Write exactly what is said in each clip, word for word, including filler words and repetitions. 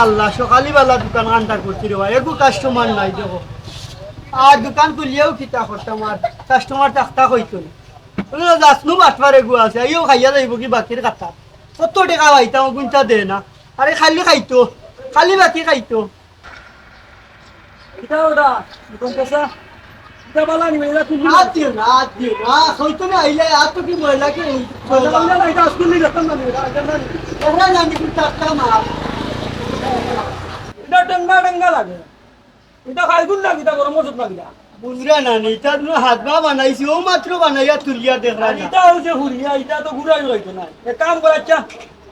আল্লাহ, সকালি বেলা দোকান কান্দার করছি রে ভাই, এগু কাস্টমার নাই দেখো। আর দোকান খুলিয়াও কিতা করতাম, আর কাস্টমার থাকতা কইতো না। ওই যে জাসনু বাটপার এগু আছে, আইও খাইয়া যাইব কি বাকির কথা। কত টেকা পাইতাম, গুনতা দে না। আরে খালি খাইতো, খালি বাকি খাইতো। কিতা ওটা? দোকান কইছা? কিতা বালা নি, এরা তুমি আত দিও না, আত দিও না। কইতো না, আইলে আর তো কি ময়লা কি? ময়লা না, এটা আজকে নিয়ে দেখতাম না, এটা, এটা না। ওরা জানি কি টাটকা মাল। এটা টেঙ্গা টেঙ্গা লাগে। এটা খাইগুন না কিতা, গরম মশলা না কিতা? বুঝরা না নি, এটা তুমি হাত বা বানাইছি, ও মাত্র বানাইয়া তুলিয়া দেখরা আর না। এটা হইছে হুরিয়া, এটা তো ঘুরাই হইতো না। এক কাম কর, আচ্ছা,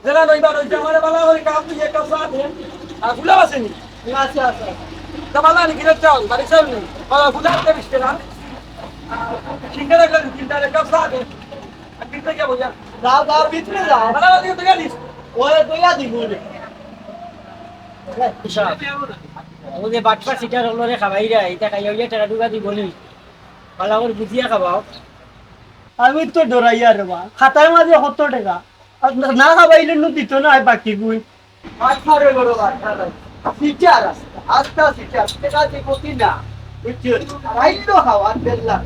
যেটা নইবা নইছে, আমারে বালা করে কাপ দিয়ে এক কাপ চা দে। আর গুলাব আছে নি? আছে, আছে, আছে। তা বালা নি, কিরে চাও, বাড়ি চাও নি? বালা গুলাব দে বিশ টাকা। সিঙ্গারা একটা দু তিনটা এক কাপ চা দে। আর ভিতরে গিয়া বইয়া। যাও, যাও, ভিতরে যাও। বালা করে দইয়া দিস। ওই দইয়া দিব রে। ও যে বাটপার সিটার হলো রে খাবাইরা, এটা খাইয়া হইয়া টাকা টুকা দিব নি? বালা করে বুঝিয়া খাবাও। আমি তো ডরাইয়া রে বা, খাতার মাঝে কত টাকা, আর না খাবাইলে নু দিত না, আর বাকি গুই। বাটপারে বড় বাটপার। সিটার আছে, আস্তা সিটার, টাকা দিব কি না? বুঝছো? খাইতো খাওয়ার বেলা।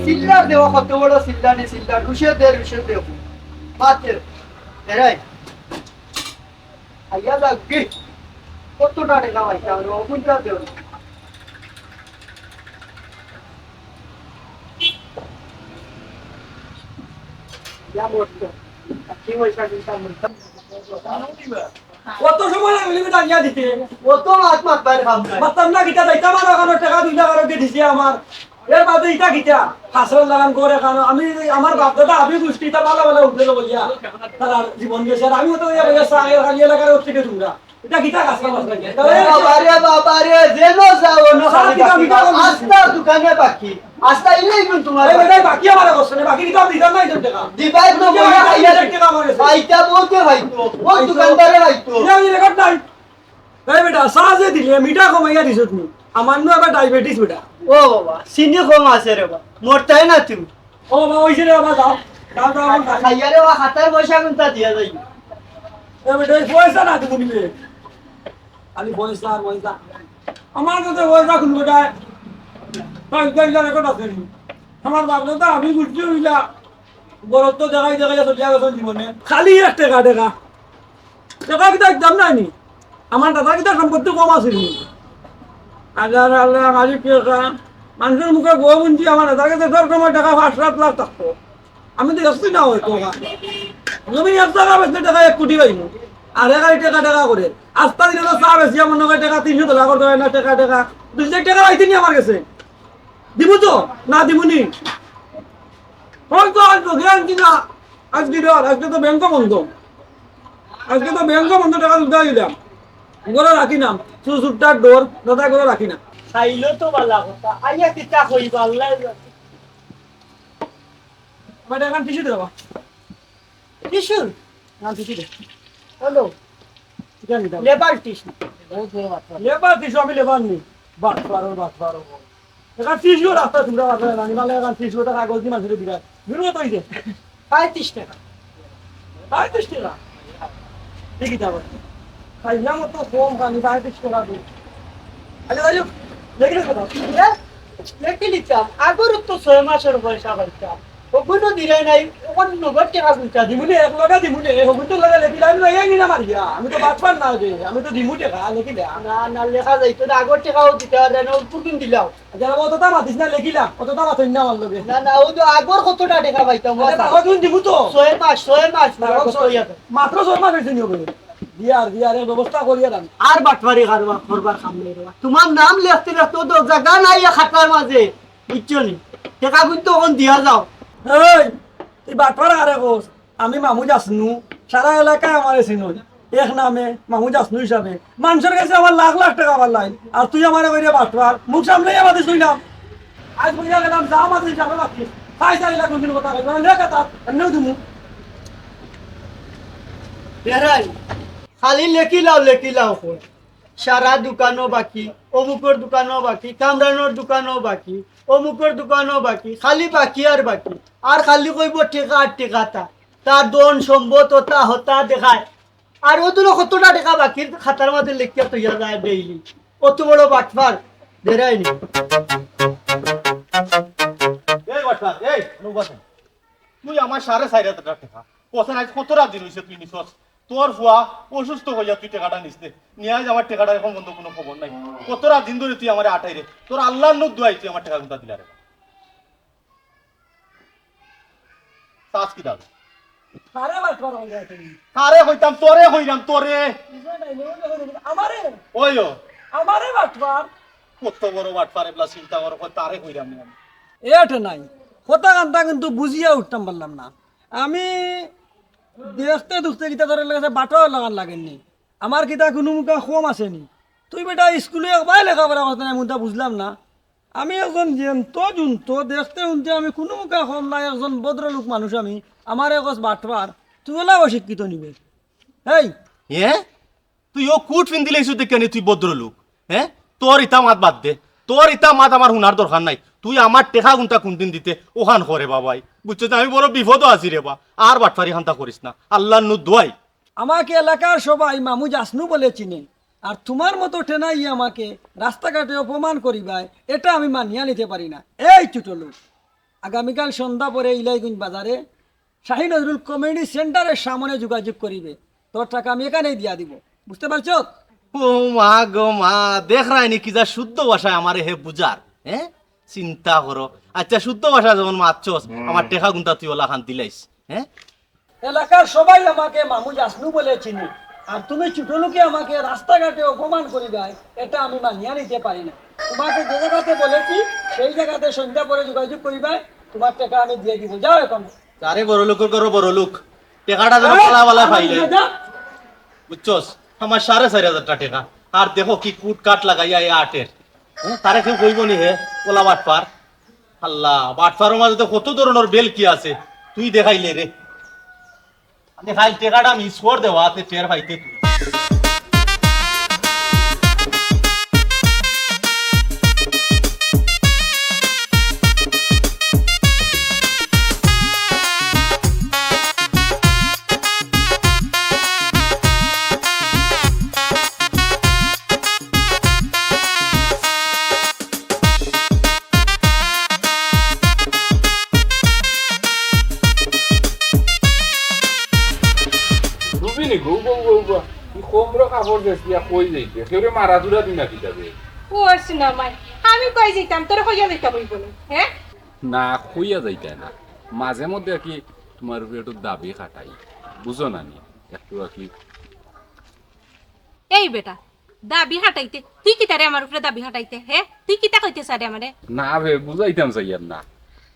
চিল্লার দেওয়া কত বড় চিল্লানি চিল্লা, রুশে দে, রুশে দে। মাতের, এরাই। আইয়া যাক কি? কত টাকা পাইতাম রে, ও কোনটা দেও? ইয়া মরতো। কি পয়সা দিতাম মরতো। কত সময় লাগবে তুমি টানিয়া দিতে? ও তো মাত মাত বাইরে খাম না। মাততাম না, কিতা যাইতাম আর ওখানে টাকা দুই লাখ আর ওকে দিছে আমার। এর বাদে ইটা কিতা? হাসরত লাগান করে কারণ আমি, আমার বাপ দাদা, আমি গোষ্ঠী ইটা ভালো ভালো উঠে বলিয়া তারা জীবন গেছে। আর আমি তো ইয়া বলিয়া চা এর খালি এলাকার হচ্ছে কি তোমরা? ইটা কিতা কাজ কাম আছে? বাবা রে, বাবা রে, যেন যাও, অন্য খালি কিতা বাকি। মিঠা খালি আস্তা দোকানে বাকি। আস্তা ইলেই কোন তোমার এই বেটাই বাকি? বাকি আমার বসছে না, বাকি কিতা দিতাম না এই টাকা। দিবাই তো তুমি বলে আমার খাইয়া এক টাকা আমার গেছে। পাইতা বলতে ভাইতো, কোন পাইতো। দোকানদারে ভাইতো। ইয়া আমি রেকর্ড নাই। এই বেটা, চা যে দিলে, মিঠা কমাইয়া দিছত নি? আমার নু আবার ডায়াবেটিস বেটা। ও বাবা, চিনি কম আছে রে বা, মরতাই না তুমি। ও বাবা, ওইছে রে বাবা, যাও। যাও, যাও, যাও। খাইয়া রে বা, হাতার পয়সা কোনটা দিয়া যাই? এ বেটা, এই পয়সা না তুমি নিবে। খালি পয়সা আর পয়সা। আমার কাছে পয়সা কোন বেটায়? তাই, তাই, তাই, রেকর্ড আছে নি? আমার বাপ দাদা, আমি বুঝছি, ওইলা। বড়ত্ব দেখাই দেখাই চলিয়া গেছে জীবনে। খালি এক টাকা, টাকা। টাকা কিতা একদম নাই নি? আমার দাদা কিতা সম্পত্তি কম আছিল নি? হাজার, হাজার, খালি টাকা। মানুষের মুখে বউ বুনছি, আমার দাদার কাছে সব সময় টাকা পাঁচ সাত লাখ থাকতো। আমি তো দেখছি না হয়তো। জমি এক জায়গা বেচলে টাকা এক কোটি পাইমু। আর এ খালি টাকা টাকা করে। আস্তা দিনে তো চা বেচিয়া মনে হয় টাকা তিনশো টাকা করতে হয় না, টাকা, টাকা। দুই হাজার টাকা পাইতে নি আমার কাছে। দিমু তো? না দিমু নি? ওই তো আজ তো গ্যারান্টি না। আজকে ধর, আজকে তো ব্যাংকও বন্ধ। আজকে তো ব্যাংকও বন্ধ, টাকা তুলতে দিলাম। ঘরে রাখি না। শুধু সুটটা ডোর, দাদা ঘরে রাখি না। চাইলেও তো বালা কথা। আইয়া কিতা কইবা, আল্লাহ জানে। বাট এখন টিস্যু দে বাবা। টিস্যু? না, টিস্যু দে। হ্যালো। এটা নিতাম। Labour tissue. ও, তো বাচ্চা। লেবার টিস্যু, আমি লেবার নি। বাটপার, বাটপার। এখন টিস্যু রাস্তা তোমরা বাটপার না, নিমালে এখন টিস্যু ওটা কাগজ দিয়ে মানুষের দিবা। দূর তো হইছে। পঁয়ত্রিশ টাকা। পঁয়ত্রিশ টাকা? ঠিকই তো আবার। খাইলাম তো কম, খালি পঁয়ত্রিশ টাকা দিয়ে। আরে, আরে, দেখলে তো না। হ্যাঁ? লেখি লিখতাম, আগর তো ছয় মাসের পয়সা পাইতাম। ওগুলো দিলে নাই, ওখানে নগদ টাকা গুনতা, দিমুনে, এক লগে দিমুনে, ওগুলো তো লগে লেখি, আমি লগে নিলাম আর ইয়া। আমি তো বাটপার না যে, আমি তো দিমু টাকা, লেখি দে। না, না, লেখা যাইতো না, আগর টাকাও দিতে পারে না, ওগুলো দিলাও। আচ্ছা, অতটা মাতিস না, লেখিলাম, অতটা মাতইন না আমার লগে। না, না, ও তো আগর কতটা টাকা পাইতাম, আচ্ছা, বাবা। তাহলে তুমি দিমু তো? ছয় মাস, ছয় মাস, না, মাত্র কত ছয়, ইয়া তো। মাত্র ছয় মাস হইছে নি ওগুলো। দিয়ার, দিয়ার, এই ব্যবস্থা করিয়া দাম। আর বাটপারি কারবার, করবার কাম নাই রে বা। তোমার নাম লেখতে লেখতে তো জায়গা নাই এই খাতার মাঝে, বুঝছো নি? টাকা কিন্তু এখন দিয়া যাও। এই, তুই বাটপার আরে কস, আমি মামু জাসনু, সারা এলাকায় আমারে চিনইন। এক নামে মামু জাসনু হিসাবে। মানুষের কাছে আমার লাখ লাখ টাকা পারলাই। আর তুই আমারে কইরে বাটপার, মুখ সামলাইয়া মাতিস কইলাম। আজ বুঝা গেলাম, যা মাতিস, সারা মাতিস। খাই চাই লাখ কোনদিন কথা কইবি না, লেখ কথা, এমনিও দিমু। বেড়াই, খালি লেখিলাও, লেখিলাও কই। সারা দোকানও বাকি, অমুকর দোকানও বাকি, কামরানোর দোকানও বাকি, অমুকর দোকানও বাকি, খালি বাকি আর বাকি। আর খালি কইব টেকা আর টেকা তা। তার ধন সম্পদ অতা হতা দেখায়। আর অগুলো কতটা টেকা বাকির খাতার মাঝে লেখিয়া থইয়া যায় ডেইলি। অত বড় বাটপার, দেরায়নি। এই বাটপার, এই, অনুবাদ। তুই আমার সাড়ে চাইর হাজার টেকা। কত না, কতটা দিন অইছে তুই নিছস? তোর ফুয়া অসুস্থ অইয়া তুই টেকাটা নিস নে। নিয়া আইজ আমার টেকাটা এখন পর্যন্ত কুনু খবর নাই। কতটা দিন ধরি তুই আমারে আটাইরে। তোর আল্লার নু দোয়াই তুই আমার টেকা কুনটা দিলা রে। চাস কিতা? কারে বাটপার কইরায় তুমি? কারে কইতাম? তোরে কইরাম, তোরে। বুঝো নাই, মনে হয় আমারে? ওই ও। আমারে বাটপার? কত বড় বাটপার, এবলা চিন্তা করো, কই তারে কইরাম নি আমি। এ টেনাই, কথা কান্তা কিন্তু বুঝিয়া উঠতাম পারলাম না। আমি দেখতে দুখতে কিতা তোর কাছে বাটপার লাগান লাগেনি। আমার কিতা কুনু মুখা কম আছেনি? তুই বেটা স্কুলে একবারে লেখাপড়া করতে না, এমনটা বুঝলাম না। আমি একজন জ্যান্ত জুন্ত, দেখতে হুনতে আমি কুনু মুখা কম না, একজন ভদ্রলোক মানুষ আমি। আমারে কস বাটপার, তুই অলা অশিক্ষিত নি বে। এই, এ? তুই অউ কুট ফিন্দিলাইছস দেখিয়া নি তুই ভদ্রলোক? হে? তোর ইতা মাত বাদ দে, তোর ইতা মাত আমার হুনার দরকার নাই। তুই আমার টেকা কুনটা কুনদিন দিতে অখান ক রে বাবাই, বুঝছস নি? আমি বড় বিপদো আছি রে বা, আর বাটপারি কান্তা করিস না, আল্লার নু দোয়াই। আমাকে এলাকার সবাই মামু জাসনু বলে চিনে, আর তোমার মতো টেনাই আমাকে রাস্তাঘাটে অপমান করিবায়, এটা আমি মানিয়া নিতে পারি না। এই ছোট লোক, আগামীকাল সন্ধ্যা পরে ইলাইগঞ্জ বাজারে শাহী নজরুল কমিউনিটি সেন্টারের সামনে যোগাযোগ করিবে, তোর টাকা আমি এখানেই দিয়া দিব, বুঝতে পারছো? ও মা গো মা, দেখরায়নি কিতা শুদ্ধ ভাষায় আমারে হে বুঝার, হে? চিন্তা করো। আচ্ছা, শুদ্ধ ভাষায় যখন মাতছস, আমার টেকা কুনটা তুই অলাখান দিলাইস, হে? এলাকার সবাই আমাকে মামু জাসনু বলে চিনে, আর তুমি ছোট লোকে আমাকে রাস্তাঘাটে অপমান করিবায়, এটা আমি মানিয়া নিতে পারি না। তোমাকে যে জাগাতে বলেছি, সেই জাগাতে সন্ধ্যা পরে যোগাযোগ করিবায়, তোমার টাকা আমি দিয়া দিব। যাও এখন। আরে বড় লোকর ঘরো বড় লোক, টেকাটা যেন হ্যাঁ? পালা পালা আমি পাইলে। যা। বুঝছস? আমার সাড়ে চাইর হাজার টেকা। আর দেখো কি কুট কাট লাগাইয়া এই আটের। হে? তারে কেউ কইবো নি হে? অলা বাটপার। আল্লাহ, বাটপারর মাঝে তো কত ধরনর বেল কি আছে, তুই দেখাইলে রে। আমি খালি টেকাটা মিস কর দেওয়া, তে টের পাইতে তুই। রুবিনি গো, গো, গো, গো। ই কোমরো কাপড় বেচিয়া কই যাইতে? কেউরে মারা জুরা দিনা কিতা বে? ও সোনা মাই, আমি কই যাইতাম? তোরে কইয়া যাইতাম অইবো নি, হে? না, কইয়া যাইতায় না। মাঝে মধ্যে আর কি তুমার উপরে একটু দাবি খাটাই। বুঝো না নি? একটু আর কি। এই বেটা, দাবি খাটাইতে, তুই কিতারে আমার উপরে দাবি খাটাইতে, হে? তুই কিতা কইতে চারে আমারে? না বে, বুঝাইতাম চাইয়ার না।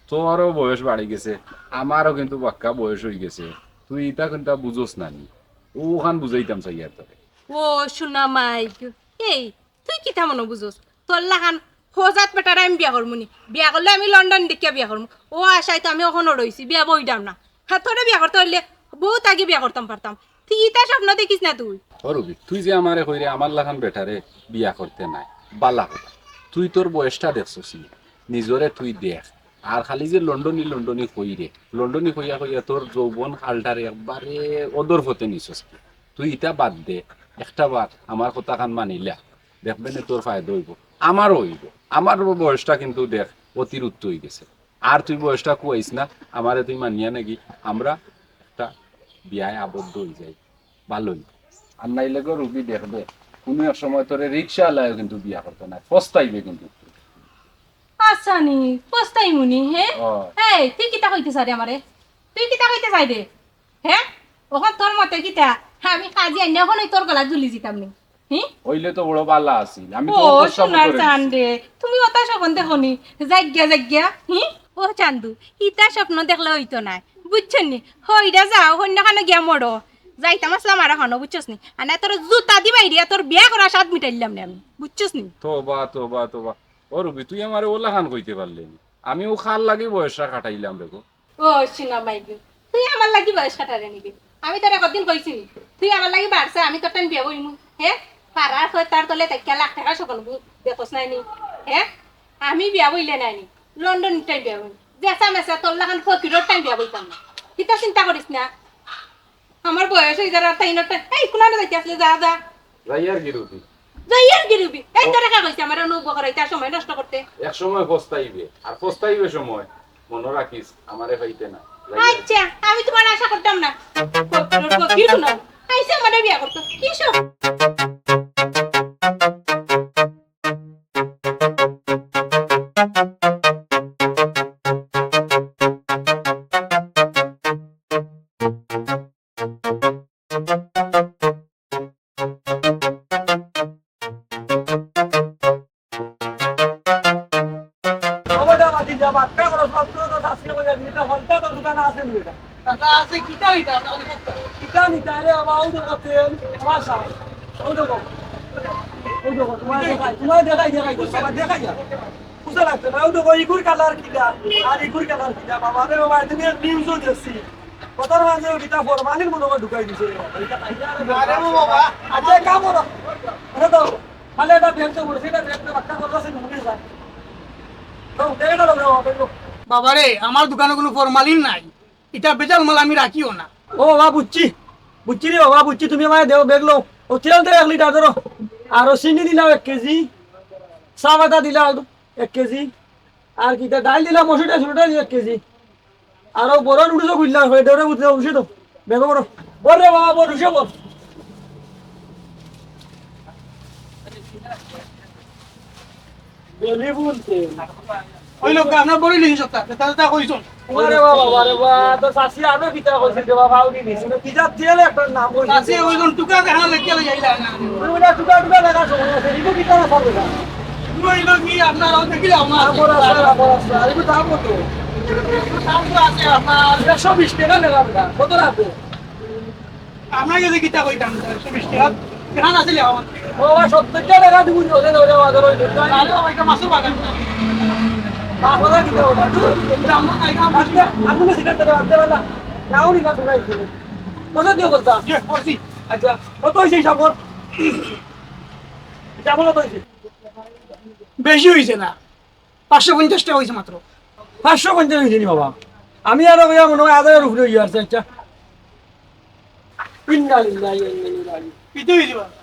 তোরও বয়স বাড়ি গেছে, আমারও কিন্তু বাক্কা বয়স অই গেছে। তুই ইতা কুনতা বুঝোস না নি? অখান বুঝাইতাম চাইয়ার তোরে। ও সোনা মাই গো, এই তুই কিতা মনো বুঝোস? তোর লাখান হজাত বেটারে আমি বিয়া করমু নি? বিয়া করলে আমি লন্ডন দেখিয়া বিয়া করমু। ও আশায় তো আমি অখনো রইছি, বিয়া বইরাম না। হ্যাঁ, তোরে বিয়া করতে অইলে বউত আগে বিয়া করতাম পারতাম। তুই ইতা স্বপ্ন দেখিস না তুই। ও রবি, তুই যে আমারে কইরে আমার লাখান বেটারে বিয়া করতে নায়, বালা কথা। তুই তোর বয়সটা দেখছস নি? নিজরে তুই দেখ। আর খালি যে লন্ডনি লন্ডনি কইরে, লন্ডনি কইয়া কইয়া তোর যৌবন কালটারে একবারে অধঃপথে নিছস। তুই ইতা বাদ দে, একটা বার আমার কথাখান মানিলা, দেখবে নে তোর ফায়দা অইবো, আমারও অইবো। আমার বয়সটা কিন্তু দেখ অতিরিক্ত অই গেছে। আর তুই বয়সটা খুয়াইস না, আমারে তুই মানিয়া নেগি, আমরা একটা বিয়ায় আবদ্ধ অই যাই, ভালোই। আর নাইলে গো রুবি দেখবে, কুনু এক সময় তোরে রিক্সাআলায়ও কিন্তু বিয়া করতো নায়, পস্তাইবে কিন্তু। আচ্ছা নি, পস্তাইমু নি, হে? ও। এই, তুই কিতা কইতে চারে আমারে? তুই কিতা কইতে চাইরে? হে? অখন তোর মতে কিতা? আমি কাজি আইনা অখন অউ তোর গলাত ঝুলি যিতাম নি। হি? অইলে তো বড় বালা আছিল। আমি ও, তোমার প্রস্তাব সোনার করে চান দিছি। রে, তুমি অতা স্বপন দেখো নি? যাইগিয়া, যাইগিয়া, হি? ও চান্দু, ইতা স্বপ্ন দেখলে অইতো নায়, বুঝছো নি? হইরা যাও, অন্য খানো গিয়া মরো। যাইতাম আছলাম আর অখনো, বুঝছস নি? আর না তোর জুতা দি বাইরিয়া তোর বিয়া করার স্বাদ মিটাইলাম নে আমি, বুঝছস নি? তোবা, তোবা, তোবা। ও রুবি, তুই আমারে অলাখান কইতে পারলে নি? আমি অউ কার লাগি বয়সটা কাটাইলাম রে গো। ও সোনা মাই গো, তুই আমার লাগি বয়স কাটারে নিবি? আমি তোরে কতদিন কইছি নি, তুই আমার লাগি বাড়ছে, আমি তোর টাইম বিয়া বইমু। হে, পাড়ার হয়ে তার তলে তাকিয়া লাখ টেকার স্বপ্ন দেখোস নাই নি? হে, আমি বিয়া বইলে নাই নি, লন্ডন টাইম বিয়া বইমু। যেসা মেসা তোর লাখান ফকিরর টাইম বিয়া বইতাম না। কিতা চিন্তা করিস না। আমার বয়স অই যার আর তাই নটা। এই, কুনানো যাইতে আসলে, যা, যা। যাই আর কি রুবি? যাই আর কি রুবি? এই তোরে কে কইছে আমার অনুভব করাইতে আর সময় নষ্ট করতে? এক সময় পস্তাইবে, আর পস্তাইবে সময়, মনো রাখিস, আমারে পাইতে না। যাই আর। আচ্ছা, আমি তোমার আশা করতাম না। কবির কবির শুনো, আইসে আমারে বিয়া করতো। কি সব? বাবা, যা বাদ দে, যা বাদ দে, করো, সব তো, তো শাস্তি হয়ে যাবে, এটা হলটা তো দোকানে আছে নি এটা। দাদা, আছে, কিতা হইতা, আপনার কথা? কিতা নিতা রে বাবা, ওই দেখো তেল, আমার সাপ, ওই দেখো, ওই দেখো, তোমার দেখাই, তোমার দেখাই, দেখাই, দেখাই, বাবা, দেখাই যা। বুঝা লাগছে না, ওই দেখো, ইগুর কালার কিতা, আর ইগুর কালার কিতা, বাবা রে বাবা, তুমি নিউজও দেখছি। কথার মাঝে ওই কিতা ফরমালিন মনে হয় ঢুকাই দিছে রে বাবা, এটা খাইতে আর আরে বাবা। আচ্ছা, এক কাম করো, আরে দাও। খালি এটা ব্যাগ তো পড়ছে, এটা ব্যাগ তো বাক্কা করলো, সে ঢুকে যায়। তো, দেখে গেল, দেখো, দেখো। বাবারে, আমার দোকানো কুনু ফরমালিন নাই। ইটা ভেজাল মাল আমি রাখিও না। ও বাবা, বুঝছি। বুঝছি রে বাবা, বুঝছি। তুমি আমারে দেও, ব্যাগ লও। ও, তেল দেও এক লিটার ধরো। আর ও চিনি দিলাও এক কেজি। চা পাতা দিলাও এক কেজি। আর কিতা ডাইল দিলাও, মসুর ডাইল, ছোট ডাইল এক কেজি। আর ও বড় নুডলস খুললা, হয়ে দেওরে বুঝতে অবশ্যই তো। বেগো বড়। বল রে বাবা, বল, উঠে বল। বেলি বলতে। ওই লোক আপনার বড় লিখে সব তাকে, তাহলে তা কইছুন। আরে বাবা, আরে বাবা, তো চাচি আরো কিতা কইছে রে বাবা, উনি নিছে। কিতা তেল একটা নাম কইছে। চাচি ওই কোন টুকা দেখা লেগে গেল, যাই না। ওই ওটা টুকা টুকা লাগা সময় আছে, ইগু কিতা না পারবে না। ওই লোক কি আপনার ওই দেখি যাও না। আমার আছে, আমার আছে, আর ইগু দাম কত? দাম তো আছে আপনার। একশো বিশ টাকা লাগা বেটা, কত লাগবে? আপনার কাছে কিতা কইতাম, একশো বিশ টাকা। কেন আছে লে আমার? ও বাবা, সত্তর টাকা দিব, ওদের ওরে বাজার ওই দুটো। আরে বাবা, এটা মাছের বাগান। বাবা, কিতা ওটা? দূর, এটা আমার, এটা আমার। আজকে আপনি সিগারেট ধরে আনতে পারলা? নাও নি না, তোমরা এখানে। কত দিয়ে বলতা? জি, করছি। আচ্ছা, কত হইছে হিসাব কর? হিসাব কত হইছে? বেশি হইছে না, পাঁচশো পঞ্চাশ টাকা হইছে মাত্র। পাঁচশো পঞ্চাশ হইছে নি বাবা? আমি আরো কইয়া মনে হয় হাজারের উপরে হইয়া আছে। আচ্ছা, ইন্না লিল্লাহি ওয়া ইন্না ইলাইহি রাজিউন। কিতা হইছে বাবা?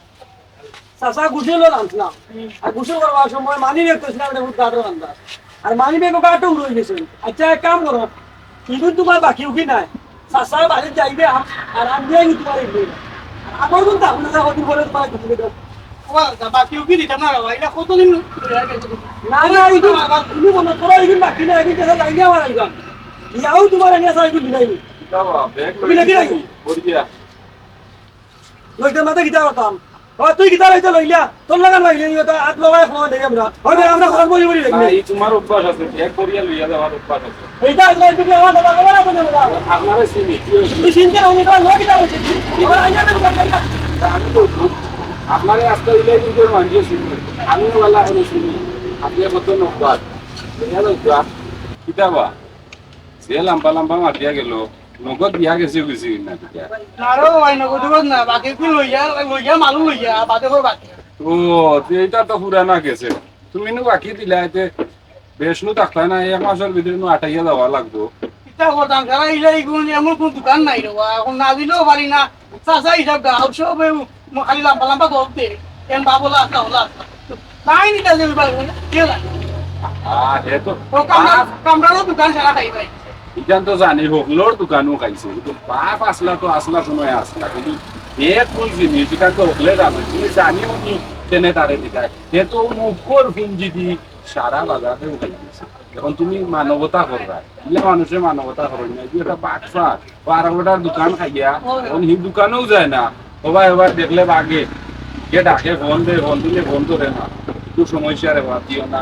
চাচা গোসল করছিলাম। হুম। আর গোসল করবার সময় মানি ব্যাগ তো ছিলাম, এটা বহুত গাটর আন্দাজ। আর মানি ব্যাগ ও গাটো উড়ে গেছে। আচ্ছা, এক কাম করো, ইগুন তোমার বাকি উকি নাই। চাচা বাড়িত যাইবে, আম-, আর আমি যাই তোমার এগুন। আমার কোন তা, আপনারা কদিন পরে তোমার এগুন দেব। ও, তা বাকি উকি দিতাম না বাবা, এটা কতদিন ধরে গেছে? না, না, ইগুন, তুমি মনে করো, ইগুন বাকি না, ইগুন দেখা যায়নি আমার এগুন। ইয়াও তোমার এনে আছে, ইগুন দিলাই। বাবা, ব্যাগ তুমি লইয়া নাকি যাইনি? বড়িয়া। লইতে মাঝে কিতা করতাম? ও, তুই কিতা লইতে লইলা? তোর লাগান লইলে নি, তো আত লগাই ফোন দেখি আমরা। ওই দেখ, আমরা খরচ বলি বলি দেখি। না, এই তোমার অভ্যাস আছে, ব্যাগ করিয়া লইয়া যাওয়ার অভ্যাস আছে। এইটা আজ লইতে কি আমার দাদা বলে না, বলে না। আপনারে চিনি, কি হইছে? তুই চিনতে না, আমি তো লগে কিতা বলছি? এবার আইয়া না, আমি তো আপনারে আস্তে দিলে কিন্তু মানছে শুনি। আমি ওয়ালা করে শুনি। আপনি কত নম্বর? লইয়া যাও, যা। কিতা বা? যে লাম্বা লাম্বা মাতিয়া গেল, নগদ দিয়া গেছে, বুঝি না কিতা? না রে ভাই, নগদ নগদ না, বাকি কি লইয়া, লইয়া, মালু লইয়া, বাদে কর বাকি। ও, তে এটা তো পুরানা গেছে। তুমি নু বাকি দিলা, এতে বেশ নু থাকতা না, এক মাসের ভিতরে নু আটাইয়া যাওয়া লাগবো। কিতা করতাম, সারা ইলা ইগুন এমন কোন দোকান নাই রে বা, এখন না দিলেও পারি না। চাচা হিসাব গাও, সব এই ম-, খালি লাম্বা লাম্বা গপ দে। কেন বাবলা আসলা, ওলা আসলা। নাই নিতা যে বিবাহ করে, কে লাগে? আহ, হে তো ও কামরা-, বাপ। কামরারও দোকান সারা খাই ভাই। ইখান তো জানি, হকলর দোকানও খাইছে। কিন্তু বাপ আসলা তো আসলা সময় আসলা। কিন্তু হে কোন জিনিস, ইখান তো হকলে জানে। তুমি জানিও নি, কেনে তারে দিতায়। হে তো মুখর পুঞ্জি দি সারা বাজারে উঠাই দিছে। এখন তুমি মানবতা করবা, বুঝলে? মানুষে মানবতা করে না, এই যে একটা বাটপার, বারো বেটার দোকান খাইয়া, এখন হি দোকানেও যায় না। ও ভাই, ও ভাই, দেখলে বাগে, কে ডাকে, ফোন দে, ফোন দিলে ফোন ধরে না। খুব সমস্যা রে বাবা, দিও না।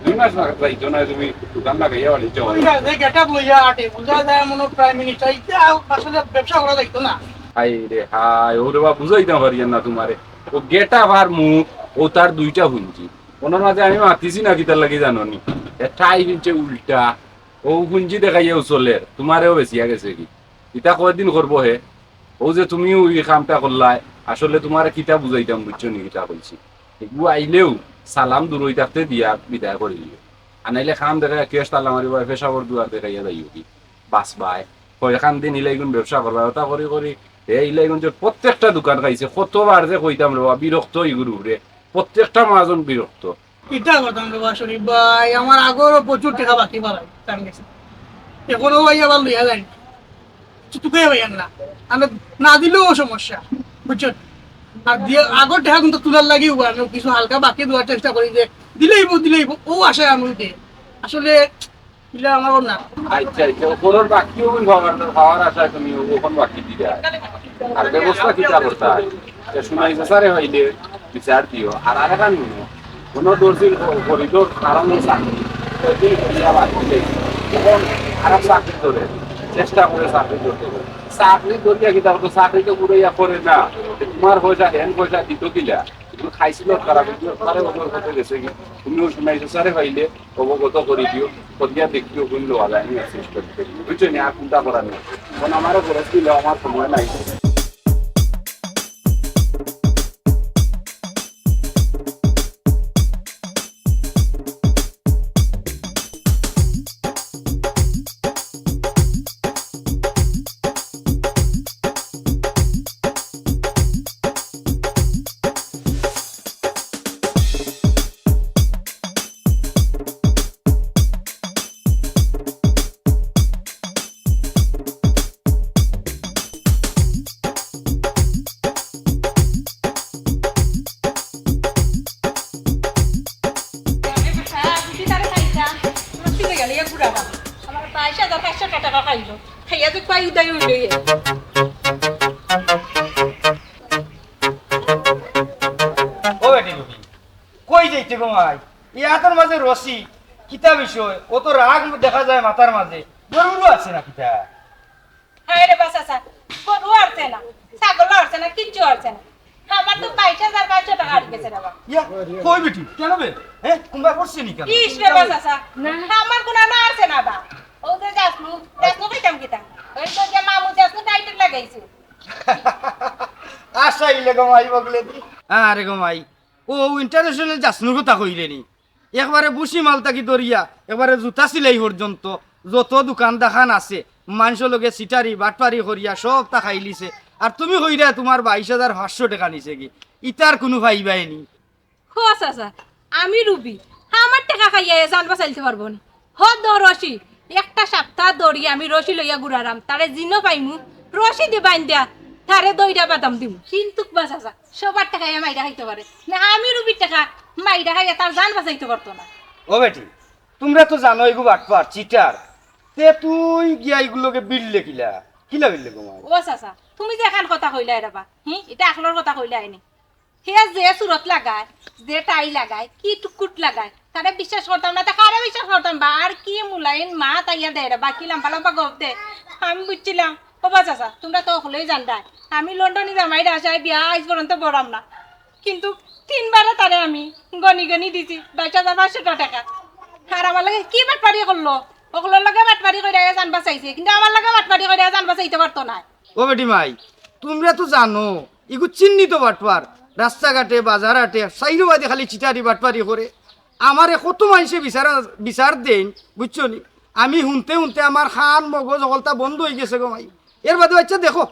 দুই মাস না যাইতো না, তুমি দোকান লাগাইয়া বাড়ি যাও। ওই না, যে গেটআপ লইয়া আটে, বুঝা যায় মনে হয় প্রাইম মিনিস্টার, ইটা আসলে ব্যবসা করা যাইতো না। হায় রে হায়, ওরে বাবা, বুঝাইতাম পারি না তোমারে। ও গেটআপ আর মুখ, ও তার দুইটা হুঞ্জি। ওনার মাঝে আমি মাতিছি না কিতার লাগি জানো নি? এ টাই ফিনছে উল্টা, ও পুঞ্জি দেখাইয়াও চলের, তোমারেও বেচিয়া গেছে কি? ইতা কয়দিন করবো হে? ও যে তুমিও ই কামটা করলায়, আসলে তোমারে কিতা বুঝাইতাম, বুঝছো নি কিতা কইছি? এগু আইলেও সালাম দূরই থাকতে দিয়া বিদায় করি দিও। আর নাইলে কাম দেখাইয়া কেশ তালা মারিবায়, পেশাবর দুয়ার দেখাইয়া যাইও কি? বাঁচবায়। কয়, "কান দিন ইলাইগুন ব্যবসা করবা, ওটা করি করি।" এ ইলাইগুন যে প্রত্যেকটা দোকান খাইছে, কতবার যে কইতাম রে বাবা, বিরক্ত ইগুর উপরে, প্রত্যেকটা মাহাজন বিরক্ত। ইটা করতাম রে বাবা শরীফ ভাই, আমার আগরও প্রচুর টেকা বাকি বাড়াই তার গেছে, এখনো ভাই আবার লইয়া যায় না, কিছু তুকাই ভাই আর না, আমরা না দিলেও সমস্যা, বুঝছো? আর দিয়ে আগর টেকা কিন্তু তুলার লাগিও আমি কিছু হালকা বাকি দেওয়ার চেষ্টা করি, যে দিলেই বউ, দিলেই বউ, ও আশায় আমি উঠে আসলে ইলা আমারও না। আচ্ছা, আচ্ছা, ওপরর বাকিও খাওয়ার, খাওয়ার আশায় তুমি ওখান বাকি দিলে। আর ব্যবস্থা কিতা করতা? তে শুনাই স্যারে হইলে বিচার দিও। আর আরেকখান হুনো, কোনো দর্জির খরিদর কারণ চাকরি, কয়দিন করিয়া বাদ দিলে, তখন আরেক চাকরি ধরে, চেষ্টা করে চাকরি ধরতে হবে। চাকরি ধরিয়া কিতা করতো? চাকরি তো ঘুরাইয়া করে না। তোমার পয়সা, এন পয়সা দিত কিলা? তুমি খাইছিল খারাপ, তোমারে ওদের করতে গেছে কি? তুমি ওই শুনাই স্যারে হইলে অবগত করি দিও, করিয়া দেখিও, কোন লোয়া যায়, আমি assist করি। বুঝছো নি? আর চিন্তা করার নেই। এখন আমারও খরচ দিলে আমার সময় নাই। আমার বাইশ হাজার পাঁচশো টেকা খাইলো, খাইয়া যে কয় উদয় হইল। ও বেটি রুবি, কই যাইতে গো মাই? এই আতর মাঝে রশি, কিতা বিষয়? ও তো রাগ দেখা যায় মাথার মাঝে। গরু আছে না কিতা? হায় রে বা চাচা, গরু আরছে না, ছাগল আরছে না, কিচ্ছু আরছে না। আমার তো বাইশ হাজার পাঁচশো টেকা আটকেছে রে বা। ইয়া, কই বেটি? কেন বে? হ্যাঁ, কুম্বা করছে নি কেন? ইস রে বা চাচা, না। আমার গুনা না আরছে না বা। ও যে যাসনু, যাসনু কইতাম কিতা? ওই তো যে মামু যাসনু টাইটেল লাগাইছে। আশা ইলে গো মাই বগলে দি। আরে গো মাই, ও ইন্টারন্যাশনাল যাসনুর কথা কইলে নি? একবারে বুসি মাল থাকি ধরিয়া, একবারে জুতা সিলাই পর্যন্ত যত দোকান দাখান আছে, মানষর লগে সিটারি বাটপারি করিয়া সবতা খাইলিছে। আর তুমি কইরা তোমার বাইশ হাজার পাঁচশো টেকা নিছে গি, ইতার কুনু ফাইবায় নি। ও চাচা, আমি রুবি, আমার টেকা খাইয়া এ জান বাচাইলতে পারবো নি? হ দ রশি, একটা সাপ্তা ধরি আমি রশি লইয়া ঘুরারাম, তারে জিনো পাইমু, রশি দি বাইন্দিয়া, তারে দইরা বাদাম দিমু। কিন্তুক বা চাচা, সবার টেকা ইয়া মাইরা খাইতো পারে না, আমি রুবির টেকা মাইরা খাইয়া তার জান বাচাইতো পারতো না। ও বেটি, তুমরা তো জানো এগু বাটপার, চিটার। তে তুই গিয়া এগুর লগে বিললে কিলা? কিলা বিললে গো মাই? ও চাচা, তুমি যে এখান কথা কইলায় রে বা, হি, ইটা আখলর কথা কইলায় নি। হে যে সুরত লাগায়, যে টাই লাগায়, কি টুকুট লাগায়, তারে বিশ্বাস করতাম না, তে কারে বিশ্বাস করতাম বা? আর কি মুলায়ম মাত আইয়া দেয় রে বা, কি লাম্বা লাম্বা গপ দে। আমি বুঝছিলাম, ও বা চাচা, তুমরা তো হকলেই জানরায়, আমি লন্ডনি জামাইর আশায় বিয়া আইজ পর্যন্ত বরাম না। কিন্তু তিনবারে তারে আমি গনি গনি দিছি বাইশ হাজার পাঁচশো টেকা। আর আমার লগে কি বাটপারি করলো? হকলর লগে বাটপারি কইরা এ জান বাচাইছে, কিন্তু আমার লগে বাটপারি কইরা এ জান বাচাইতে পারতো নায়। ও বেটি মাই, তুমরা তো জানো, ইগু চিহ্নিত বাটপার। রাস্তাঘাটে, বাজার হাটে, চাইরোবায়দি খালি চিটারি বাটপারি করে। আমারে কত মানষে বিচার, বিচার দেইন, বুঝছো নি? আমি হুনতে হুনতে আমার কান মগজ হকলতা বন্ধ অইগেছে গো মাই। এর বাদে আচ্ছা দেখো,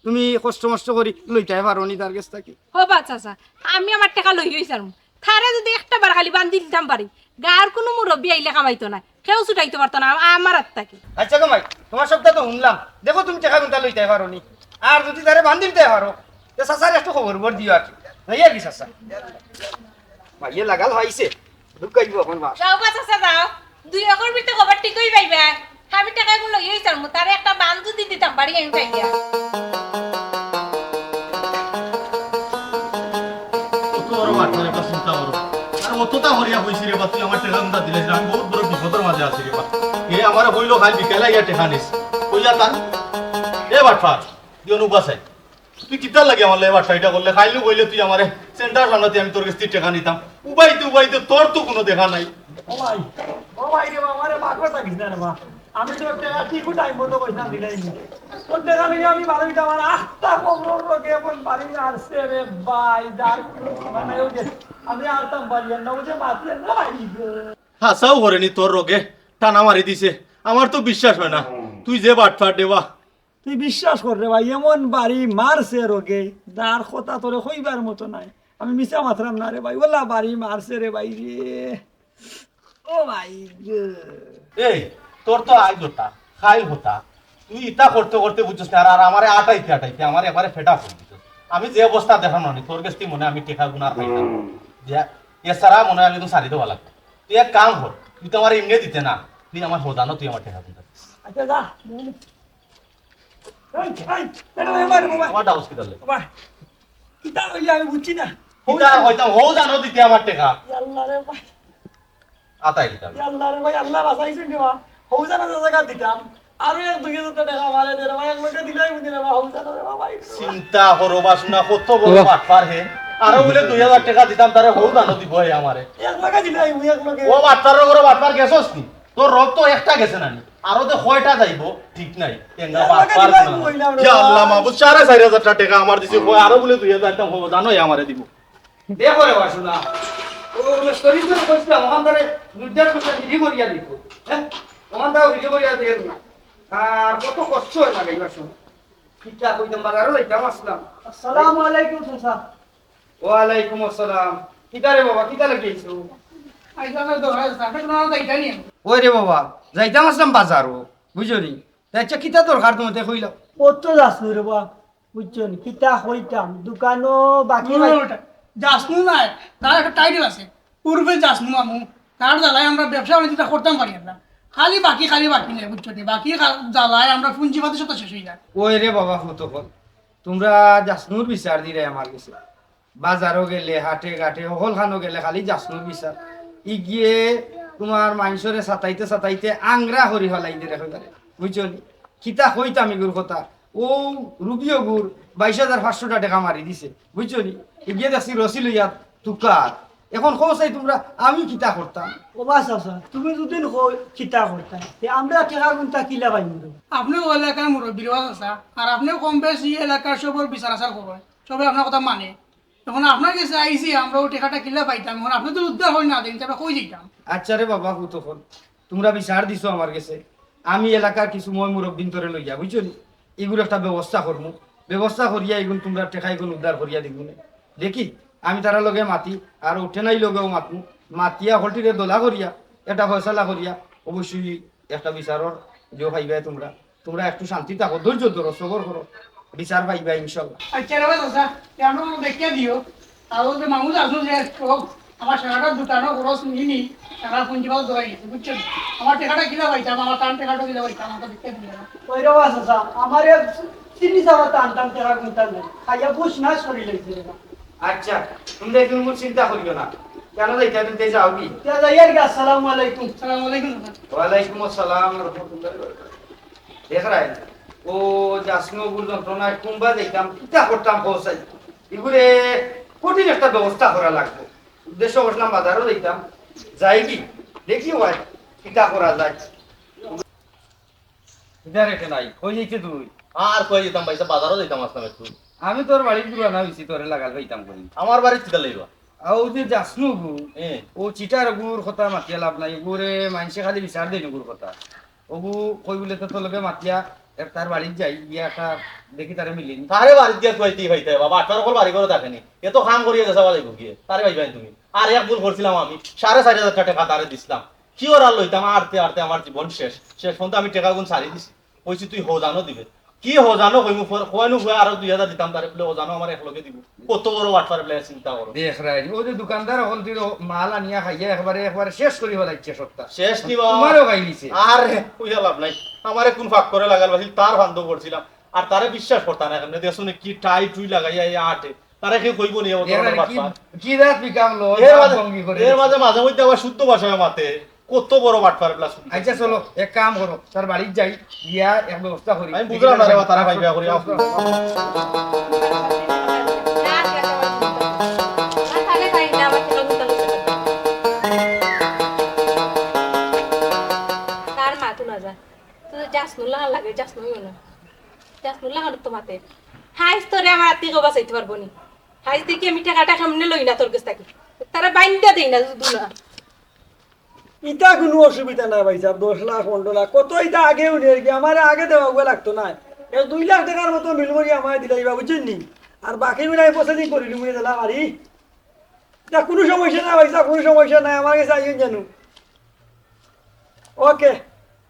তুমি কষ্ট মষ্ট করি লইতায় পারো নি তার গেছ থাকি। ও বা চাচা, আমি আমার টেকা লইয়াউ ছাড়মু। তারে যুদি একটা বার খালি বান্ধি দিতাম পারি, গাঁওর কুনু মুরব্বি আইলে কামাইতো নায়, কেউ ছুটাইতো পারতো না আ-, আমার আত থাকি। আচ্ছা গো মাই, তুমার সবতা তো হুনলাম, দেখো তুমি টেকা কুনতা লইতায় পারো নি। আর যুদি তারে বান্ধি দিতায় পারো, তে চাচারে একটু খবর-উবর দিও আর কি। নায় আর কি চাচা? মাইয়ে লাগাল অইছে, ঢুকাইবো অখন মা। যাও বা চাচা যাও, দুই অখর ভিতরে খবর ঠিকউ পাইবা। আমি টেকা ইগুন লইয়াউ ছাড়মু, তারে একটা বান্ধি দিতাম পারি আমি পাইয়া। কত বড় বাটপার রে বা, চিন্তা করো। আর অততা করিয়া কইছি রে বা, তুই আমার টেকা কুনতা দিলে না, আমি বউত বড় বিপদর মাঝে আছি রে বা। এ আমারে কইলো, "কাইল বিকালে আইয়া টেকা নিস।" কইয়া তার, এ বাটপার, দিও নু বাসাই। তুই কিতার লাগি আমার লগে বাটপারিটা করলে? কাইলউ কইলে তুই আমারে সেন্টার সামনাতে আমি তোর গেছ থাকি টেকা নিতাম। উবাইতে উবাইতে তোর তো কুনু দেখা নাই। ও ভাই, ও ভাই রে বা, আমারে পাগল থাকিস না রে বা। আমি তো টেকা ঠিকউ টাইম মতো কইছিলাম দিলাইনি। তোর টেকা লইয়া আমি বারোইটা আমার আস্তা কমরর লগে এখন বাড়ি আরছে রে ভাই, যার কুনু সীমা নাই। ওই যে আমি আরতাম পারি না, ওই যে মাতিয়ে না ভাই গো। হাছাউ করেনি তোর রগে টানা মারি দিছে। আমার তো বিশ্বাস অয় না। তুই যে বাটপার রে বা। তুই বিশ্বাস কর রে ভাই, এমন বাড়ি মারছে রোগে, যার কথা তোরে কইবার মতো নাই। আমি মিছা মাতরাম না রে ভাই, ওলা বাড়ি মারছে রে ভাই রে। ও ভাই রে। এই, তোর তো আইজ হতা, কাইল হতা। তুই ইতা করতে করতে বুঝছস না, আর, আর আমারে আটাইতে আটাইতে আমার একবারে ফেটা হয়ে দিছস। আমি যে অবস্থা দেখাম না, তোর গেছ থাকি মনে হয় আমি টেকা গুনার পাইতাম। যে, এছাড়া মনে হয় আমি তো ছাড়ি দেওয়া লাগবে। তুই এক কাম কর, তুই তো আমার এমনি দিতে না, তুই আমার হদানো, তুই আমার টেকা গুনতে। আচ্ছা, যা। এই, এই, এটা আমার বাবা। আমার ডাউস কিতা লে? বাবা, কিতা হইলে আমি বুঝছি না। কিতা হইতাম, হউ জানো দিতে আমার টেকা। ইয়া আল্লাহ রে ভাই। আতাই দিতাম। ইয়া আল্লাহ রে ভাই, আল্লাহ বাঁচাইছেন রে বা। হউ জানো যে জায়গা দিতাম। আরো এক দুই হাজার টেকা মারে দে রে ভাই, এক লগে দিলাই বুঝি রে বা, হউ জানো রে বা ভাই। চিন্তা করো বা শোনা, কত বড় বাটপার হে। আরো বলে দুই হাজার টেকা দিতাম, তারে হউ জানো দিব হে আমারে। এক লগে দিলাই, এক লগে। ও বাটপার, ও বাটপার গেছস নি? তোর রোগ তো একটা গেছে না নি? আরো তো কয়টা যাইবো, ঠিক নাই। এঙ্গা বাটপার না। ইয়া আল্লাহ মাবুদ, সাড়ে চাইর হাজার টেকা আমার দিছে, কয় আরো বলে দুই হাজার টেকা হউ জানো আমারে দিব। দেখো রে বাসুনা, ও, ও শরীর করে কইছিলাম, ওখান ধরে নির্দেশ করতে ফিরি করিয়া দিব। হ্যাঁ, ওখান ধরে ফিরি করিয়া দিয়ে দিলাম। আর কত কষ্ট হয় লাগে এই বাসুনা। কিতা কইতাম, বাজারও যাইতাম আসলাম। আসসালামু আলাইকুম, চাচা। ওয়ালাইকুম আসসালাম। কিতা রে বাবা, কিতা লাগি আইছো? আইজ আমার দরকার আছে, আপনি কোনো যাইতা নি? ওই রে বাবা, যাইতাম আসলাম বাজারও, বুঝছো নি? তে আচ্ছা, কিতা দরকার তোমাতে কইলাও? ও তো যাস নি রে বাবা, বুঝছো নি? কিতা কইতাম, দোকানও বাকি নাই। ওটা যাস নি নাই, তার একটা টাইটেল আছে, পূর্বে যাস নি মামু। তার জ্বালায় আমরা ব্যবসা বাণিজ্যটা করতাম পারি না, খালি বাকি, খালি বাকি নেই, বুঝছো নি? বাকি খা-, জ্বালায় আমরা পুঞ্জিপাতি সব শেষ হয়ে যায়। ওই রে বাবা, কত কল, তোমরা যাস নুর বিচার দিরায় আমার গেছে। বাজারও গেলে, হাটে ঘাটে, হকলখানো গেলে খালি যাস নুর বিচার। ইগিয়ে তোমার মাইনষরে সাতাইতে সাতাইতে আংরা করি ফালাই দিরে কইবারে। বুঝছো নি? কিতা কইতাম ইগুর কথা? ও রুবিও গুর বাইশ হাজার পাঁচশোটা টেকা মারি দিছে। বুঝছো নি? ইগিয়ে দেখছি রসি লইয়া তুকার। এখন কও চাই তোমরা, আমি কিতা করতাম? ও বা চাচা, তুমি যদি কও কিতা করতাম, তে আমরা টেকা গুনতা কিলা পাইমু রে? আপনিও এলাকার মুরব্বী রে বা চাচা, আর আপনিও কম বেশ এই এলাকার সবর বিচার আচার করো, সবে আপনার কথা মানে। এখন আপনার গেছে আইছি, আমরা ওই টেকাটা কিলা পাইতাম, এখন আপনি তো উদ্ধার হই না দেন, তে আমরা কই যাইতাম? আচ্ছা রে বাবা, হুত হল, তোমরা বিচার দিছো আমার গেছে, আমি এলাকার কিছু ময় মুরব্বিন্তরে লইয়া, বুঝছো নি, ইগুর একটা ব্যবস্থা করমু, ব্যবস্থা করিয়া ইগুন তোমরা টেকা ইগুন উদ্ধার করিয়া দিমু নে। দেখি, আমি তারা লগে মাতি, আর উঠে নাই লগেও মাতমু, মাতিয়া হলটিরে দলা করিয়া, এটা ফয়সালা করিয়া, অবশ্যই একটা বিচারর যে পাইবায় তোমরা। তোমরা একটু শান্তি থাকো, ধৈর্য ধরো, সবর করো, বিচার পাইবা ইনশাল্লাহ। আচ্ছা রে বা চাচা, তে আমরা দেখিয়া দিও। আর ওই যে মামু আসলো যে লোক, আমার সারাটা দোকানও খরচ নিনি, সারা পুঞ্জিপাত ধরাই গেছে, বুঝছেন? আমার টেকাটা কিলা পাইতাম, আমার তার টেকাটা কিলা পাইতাম, আমাকে দেখিয়া দিও না। ওই রে বা চাচা, আমার এক চিনি চাওয়া টান টান টেকা গুনতাম না, খাইয়া বুঝ না শরীর লাগছে রে বা। আচ্ছা, তোমরা একটু কোনো চিন্তা করিও না। কেন যাইতে তুমি তে যাও কি? তে যাই আর কি, আসসালামু আলাইকুম। আসসালামু আলাইকুম, চাচা। ওয়ালাইকুম আসসালাম ওয়া রাহমাতুল্লাহি ওয়া বারাকাতুহু। দেখরায়, ও যে আসনো বুল যন্ত্রণায় কুম্বা যাইতাম, কিতা করতাম পৌঁছাই। ইগুরে কঠিন একটা ব্যবস্থা করা লাগবো। উদ্দেশ্য করছিলাম বাজারও যাইতাম, যাই কি, দেখি হয়, কিতা করা যায়। ইদার একে নাই, কই যাইতে তুই? আর কই যাইতাম ভাই, বাজারও যাইতাম আসলাম একটু। আমি তোর বাড়িত ঘুরা না হইছি, তোরে লাগাল পাইতাম করি। আমার বাড়িত কিতা লইবা? আও যে যাসনু গু, এ। ও চিটার গুর কথা মাতিয়া লাভ নাই, গুরে মানষে খালি বিচার দেন গুর কথা। ওগু কই বলে তো তোর লগে মাতিয়া এক তার বাড়িত যাই, গিয়া একটা দেখি তারে মিলিনি। তারে বাড়িত গিয়া কইতেই পাইতে বাবা, আটটার কল বাড়ি করে থাকে নি। এত কাম করিয়া গেছে বাবা যাইব গিয়ে, তারে পাইবাই তুমি। আর এক ভুল করছিলাম আমি, সাড়ে চার হাজার টেকা তারে দিছিলাম। কি ওর আর লইতাম, আরতে আরতে আমার জীবন শেষ। শেষ পর্যন্ত আমি টেকাগুন ছাড়ি দিছি। কইছি, "তুই হজানো দিবে।" কি হজানো কইমু, ফোন, কইনু কই আরো দুই হাজার দিতাম তারে, বলে, "হজানো আমার এক লগে দিব।" কত বড় বাটপার বলে চিন্তা করো। দেখ রাই, ও যে দোকানদার অকল তুই মাল আনিয়া খাইয়া একবারে, একবারে শেষ করি ফেলাইছে সপ্তাহ। শেষ নি বাবা। তোমারও খাই নিছে। আরে, কইয়া লাভ নাই। আমারে কোন ফাঁক করে লাগাল বাসিল, তার ফান্দো পড়ছিলাম। আর তারে বিশ্বাস করতা না, এমনি দেখছো নি কি টাই টুই লাগাইয়া এই আটে। তারে কেউ কইবো নি, এমন এর ধরনের আর কি, বাটপার। কি জাত বিকাম লো, এর জাত মাঝে, ভঙ্গি করে এর দিছে। মাঝে মাঝে মধ্যে আবার শুদ্ধ ভাষায় মাতে। কত বড় বাটপার প্লাস। আচ্ছা, চলো, এক কাম করো, তার বাড়িত যাই, গিয়া এক ব্যবস্থা করি। আমি বুঝলাম না রে, তারা ভাই বিয়া করি, আও। তার মা তো না যায়। তুই যাস নুল্লাহ লাগে, যাস নুই না। যাস নুল্লাহ তো মাতে। হাইস তোরে আমার আত্তি কেউ বাঁচাইতে পারবো নি। হাইস দেখি আমি টাকা টাকা এমনি লই না তোর কাছ থাকি। তারা বাইন্দা দেই না, দুদু না। ইতা কুনু অসুবিধা নাই ভাইসাব, দশ লাখ, পনরো লাখ, কত ইতা আগে উঠে আর কি, আমারে আগে দেওয়া উগা লাগতো নায়। এক দুই লাখ টেকার মতো মিল করি আমারে দিলাইবা, বুঝছইন নি? আর বাকি মিলাই processing করিলিমু নে, দিলাম আরি। ইতা কুনু সমস্যা নাই ভাইসাব, কুনু সমস্যা নাই, আমার গেছে আইন জানু। ওকে,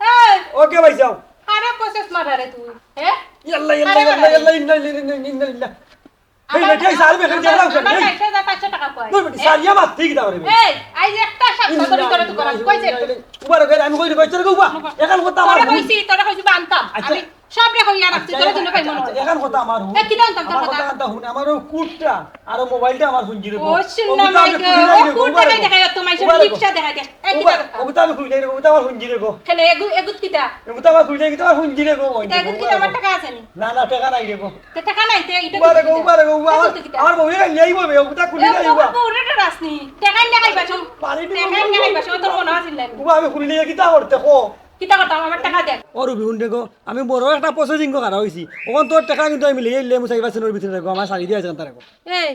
এই, ওকে ভাইসাব। আরে process মারা রে তুই, হ্যাঁ? ইয়াল্লা, ইয়াল্লা, আরে ইয়াল্লা, বাবা। ইয়াল্লা, ইন্না লিল্লাহি ওয়া ইন্না ইলাইহি রাজিউন। এই আমার, বেটি, এই সারি বেটি, আমার, দেখো, আমার এই। বাইশ হাজার পাঁচশো টেকা কই? দুই বেটি, এই, সারিয়া মাত ঠিক দাও রে বেটি। এই, আই যে একটা সপ্তাহ ধরে তোরে তো করাম, কই যে? উবা রে, আমি কই রে, কই তোরে উবা? এখন কথা আমার তোরে হুন। কইছি, তোরে কইছি বা আনতাম। আচ্ছা। আমি সব রে কইয়া রাখছি, আচ্ছা, তোরে দিন পাই মনে আচ্ছা, হয়। এখন কথা আমার হুন। এ, কি দাম, দাম, আমার কথা? কথা, কথা হুন, আমার ওই কুটটা আর ওই মোবাইলটা আমার হুঞ্জি রে গো। ও, শুন না, ওগুতা আমি মাইকে, খুলি নাই ও রে গো, কুটটা উবা রে নাই গো। দেখা যায়, তোমার উবা রে গো। রিক্সা দেখা যায়। এ, কি উবা, দাম? ওগুতা আমি খুলি নাই রে গো, ওগুতা আমার হুঞ্জি রে গো। খেলে এগু-, এগুত কিতা? এগুতা আমার হুঞ্জি, এগুতা আমার হুঞ্জি রে গো, হুঞ্জি এগুত গো, কিতা উবা রে আমার গো। টাকা আছে নি? না, না, টেকা নাই রে গো। তে টেকা নাই, তে ইটা উবা রে গো, কিতা? উবা রে গো, উবা। এগুত কিতা? আমার বউয়ে খাইলে আইবো বে, ওগুতা খুলি এ, নাই ও, উবা। ও, ওরে রাস্নি। টেকা নিয়া খাইবা সব। পানি দিব টেকা নিয়া খাইবা সব, তোর মনে আছে না? উবা, আমি খুলি নাই, কিতা করতে কো? কিতা করতাম, আমার টাকা দে। ও রুবি, হুন রে গো, আমি বড় একটা processing খাড়া অইছি। ওখান তোর টেকা কিন্তু আমি লইয়া আইলে মুসাইবা সিনোর ভিতরে রে গো, আমার সারি দিয়া আছে তারে গো। এই,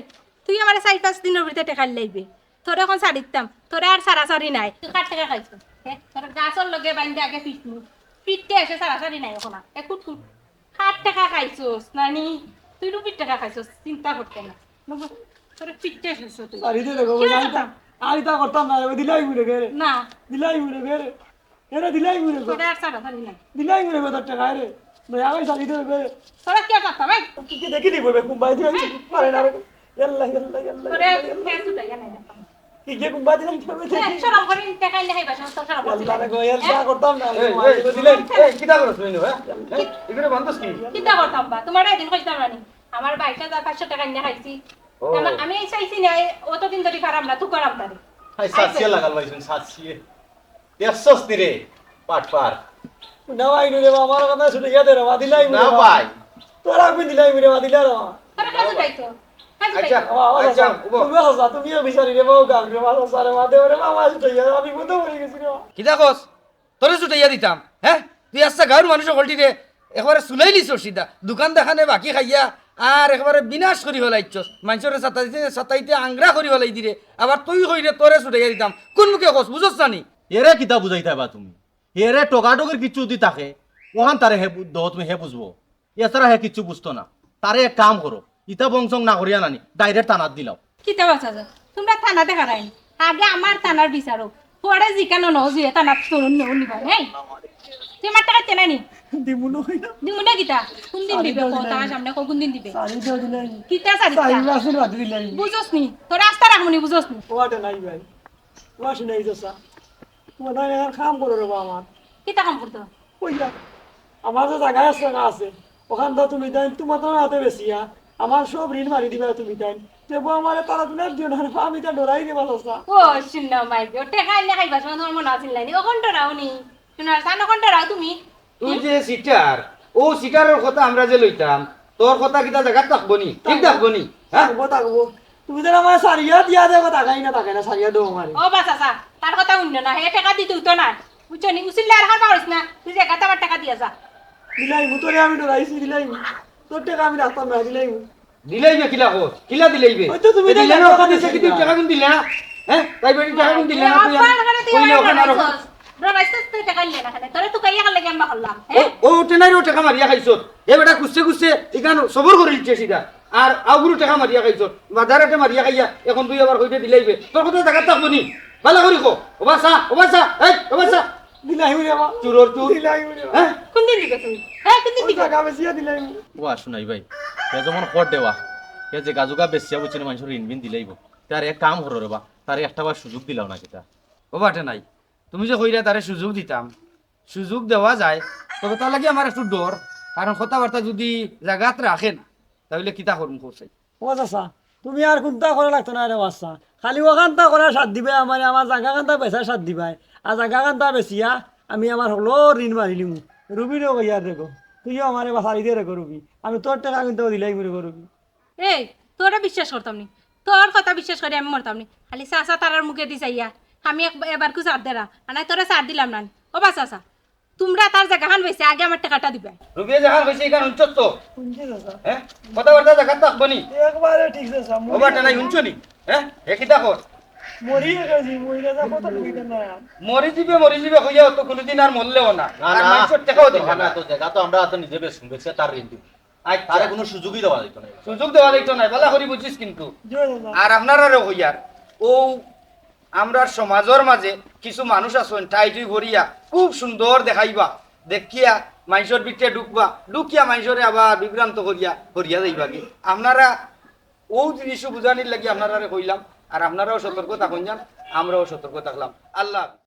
তুই আমারে চাইর পাঁচ দিনর ভিতরে টেকা লইবে। তোরে এখন ছাড়ি দিতাম, তোরে আর ছাড়াছাড়ি নাই। তুই কার টেকা খাইছস? হে, তোর গাছর লগে বাইন্ধে আগে পিটমু। পিটতে এসে ছাড়াছাড়ি নাই এখন আর। এ কুট কুট। কার টেকা খাইছস? নানি, তুই রুবির টেকা খাইছস, চিন্তা করতে না। বুঝো? তোরে পিটতে এসে তুই। আর ইতা দেখো, কি আর হইছে ইতা? তা? আর ইতা করতাম না, ওই দিলাই মুড়ে গেরে। না। দিলাই মুড়ে গেরে। এরে দিলাই মুড়ে গো। তোরে আর ছাড়াছাড়ি নাই। দিলাই মুড়ে গো, তোর টেকা রে। দয়া করে ছাড়ি দে রে। তোরা কি আর করতাম, এই? তুই কি দেখি দিব বে, কুম্বাই দিলাই, পারে না রে। ইয়াল্লা, ইয়াল্লা, ইয়াল্লা, তোরে ইয়াল্লা, ইয়াল্লা। ফের তুই জায়গা নাই। কি যে কুম্বা দিলাম, কি হবে? এ, শরম করে টেকা নিয়ে খাইবা, শরম, শরম করে আল্লাহ রে গো, ইয়ার হ্যাঁ? যা করতাম না, এই, এই, এই, দিলে, এই, কিতা করছ তুই, হ্যাঁ? হ্যাঁ? এগুলো বান্ধস কি? কিতা করতাম বা? তোমার এদিন কইতাম না নি? আমার বাইশ হাজার পাঁচশো টেকা নিয়ে খাইছি। ও। আমার, আমি এই চাইছি না, এই অতদিন ধরে পারাম না, তুই করাম তারে। হাই, সাতশিয়ে লাগাল পাইছুন, সাতশিয়ে। দেখছস নি রে, পাট পার। না ভাই, রে বাবা, আমার কথা শুনে ইয়া দে রে বাবা, দিলাই না রে বাবা। ভাই। তোরা কোন দিলাই রে বাবা, দিলা রে বাবা। তোরা কাছে যাইতো। আচ্ছা, বাবা, আচ্ছা, আচ্ছা, উবো। তুমি আসা, তুমিও বিচারি রে বাবা, গাম রে বাবা, সারে মা দেও রে বাবা, আসো তো, ইয়া, আমি মতো হয়ে গেছি রে বাবা। কিতা কস? তোরে ছুটাইয়া দিতাম, হ্যাঁ? তুই আচ্ছা গাঁওর মানুষ হকলটি রে, একবারে চুলাইলিছস সিধা। দোকান দেখানে বাকি খাইয়া আর একবারে বিনাশ করি ফেলাইছস। মানষরে সাতাইতে, সাতাইতে আংরা করি ফেলাই দিরে। আবার তুই কইরে তোরে ছুটাইয়া দিতাম। কোন মুখে কস? বুঝস না নি? এরে কিতা বুঝাইতায় বা তুমি? এরে টগাটগির কিচ্ছু যদি থাকে, ওখান তারে হে বু-, দত মে হে বুঝবো। এছাড়া হে কিচ্ছু বুঝতো না। তারে এক কাম করো, ইতা বংশং না করিয়া নানি, direct থানাত দিলাও। কিতা বাসা যা? তোমরা থানা দেখা নাই। আগে আমার থানার বিচারক। পরে জিকানো ন জুয়ে থানাত তরুণ নেও নিবা, হ্যাঁ? তুই আমার টাকা চেনা নি? দিমু না কইলাম। দিমু না কিতা? কোন দিন দিবে? কো, তার সামনে কো, কোন দিন দিবে? সারি দেও দিলাই। কিতা সারি দিতা? সারি মাসের বাদে দিলাই। বুঝোস নি? তোর রাস্তা রাখমু নি, বুঝোস নি? ওটা নাই ভাই। ওয়া শুনাই যাসা। তোমার এখানে কাম করো রে বাবা আমার। কিতা কাম করতো? কইয়া, আমার যে জাগা আছে, জাগা আছে, ওখান তো তুমি তাইন, তোমার তো হাতে বেশি, হ্যাঁ? আমার সব ঋণ মারি দিবা তুমি তাইন। তে বউ আমারে তারা তুমি দিও না, আমি তা ডরাই রে বাবা। ও, শুন না, মাই গো, টেকা আইলে খাইবা, সময় তোমার মনে আছিল নাইনি? ওখান ডরাও নি। শোনার সান ওখান ডরাও তুমি। তুই যে সিটার, ও সিটারের কথা আমরা যে লইতাম, তোর কথা কিতা জাগাত থাকবো নি? ঠিক থাকবো নি? হ্যাঁ? থাকবো, থাকবো। তুমি যেন আমার সারিয়া দিয়া দেবো, তাকাই না, তাকাই না, সারিয়া দেবো আমারে। ও বাস, আচ্ছা, তার কথা শুনলে না, হে টেকা দিতে হইতো না। বুঝছো নি? উচিল্লা আর হারবা করিস না। তুই যে গাতা আমার টেকা দিয়া যা। দিলাইমু, তোরে আমি ডরাইছি, দিলাইমু। তোর টেকা আমি রাখতাম না, দিলাইমু। দিলাইবে কিলা কর? কিলা দিলাইবে? ওই তো তুমি এ দিলে দিলে না, না, ওখানে ওখানে সে কি তুই না। টেকা দিলে না? হ্যাঁ? তাই বেটি টেকা দিলে না, তুই আবার ওখানে তুই কইলে আমার ওখানে আরো ডরাইছস। ডরাইছস তুই টেকা দিলে না কেনে? তোরে তো কাইয়া গেলে গেম করলাম, হ্যাঁ? ও, ও টেনাইরও টেকা মারিয়া খাইছস। এ বেটা খুঁজছে খুঁজছে, ইখান সবর করে দিচ্ছে সিধা। আর আগুরু টেকা মারিয়া খাইছস। বাজারেটে মারিয়া খাইয়া, এখন তুই আবার কইতে দিলাইবে। তোর কথা জাগাত থাকবো নি? ভালা করি কো। ও বাসা, ও বাসা, এই, ও বাসা। দিলাইমু রে বাবা। চুরর চুর। দিলাইমু রে বাবা। হ্যাঁ? কোন দিন দিবে তুমি? হ্যাঁ, কোন দিন ওই দিবে? জাগা বেচিয়া দিলাইমু। ও আর শুনাই ভাই, হে যেমন খড় দেওয়া, হে যে গাজুগা বেচিয়া বুঝছি না, মানুষের ঋণ বিন দিলাইব। তার এক কাম করো রে বা, তার একটা বার সুযোগ দিলাও না কিতা? ও বাটে নাই, তুমি যে কইরা তারে সুযোগ দিতাম, সুযোগ দেওয়া যায়, তবে তার লাগি আমার একটু ডর, কারণ কথাবার্তা যদি জাগাত রাখে না, তাহলে কিতা করুম কও চাই? ও চাচা, তুমি আর কুন্তা করা লাগতো না রে বাচ্চা, খালি ওখানতা করার সাথ দিবায় আমারে, আমার জাগা খানতা বেচার সাথ দিবায়, আর জাগা খানতা বেচিয়া আমি আমার হকলর ঋণ মারিলিমু। রুবিরেও কইয়ার রেগো, তুইও আমারে বাচাই দে রেগো রুবি, আমি তোর টেকা কিন্তু দিলাইমু রেগো রুবি। এই, তোরে বিশ্বাস করতাম নি, তোর কথা বিশ্বাস করি আমি মরতাম নি। খালি চাচা তারার মুখেদি চাইয়া আমি এক-, এবারকু ছাড় দেরা, আর নাই তোরে ছাড় দিলাম না নি। ও বা চাচা, তুমরা তার জাগাখান বেচিয়া আগে আমার টেকাটা দিবায়। রুবিয়ে যেখান কইছে, ইখান হুনছস তো? হুনছি চাচা। হ্যাঁ? কথাবার্তা জাগাত থাকবো নি? একবারে ঠিক চাচা। ও বাটে নাই, হুনছো নি? হ্যাঁ? এ কিতা কর? মরিয়া গেছি, মরিয়া যাবো তো মরিয়া না। মরি যিবে, মরি যিবে কইয়া অত কোনোদিন আর মরলেও না। না, আর না, মাইনষর টেকাও দিবে দোকান না। না, তো জাগা তো আমরা তো নিজে বেচমু, বেচে তার ঋণ দিব। আচ্ছা। তারে কোনো সুযোগই দেওয়া যাইতো না। সুযোগ দেওয়া যাইতো না, বালা করি বুঝিস কিন্তু। জয় দাদা। আর আপনারারে কইয়ার, ও আমরার সমাজর মাঝে কিছু মানুষ আছইন, টাইটুই করিয়া খুব সুন্দর দেখাইবা, দেখিয়া মাইনষর ভিতরে ঢুকবা, ঢুকিয়া মাইনষরে আবার বিভ্রান্ত করিয়া করিয়া যাইবা কি। আপনারা ও জিনিসও বুঝানির লাগি আপনারারে কইলাম, আর আপনারাও সতর্ক থাকইন যান, আমরাও সতর্ক থাকলাম। আল্লাহ হাফিজ।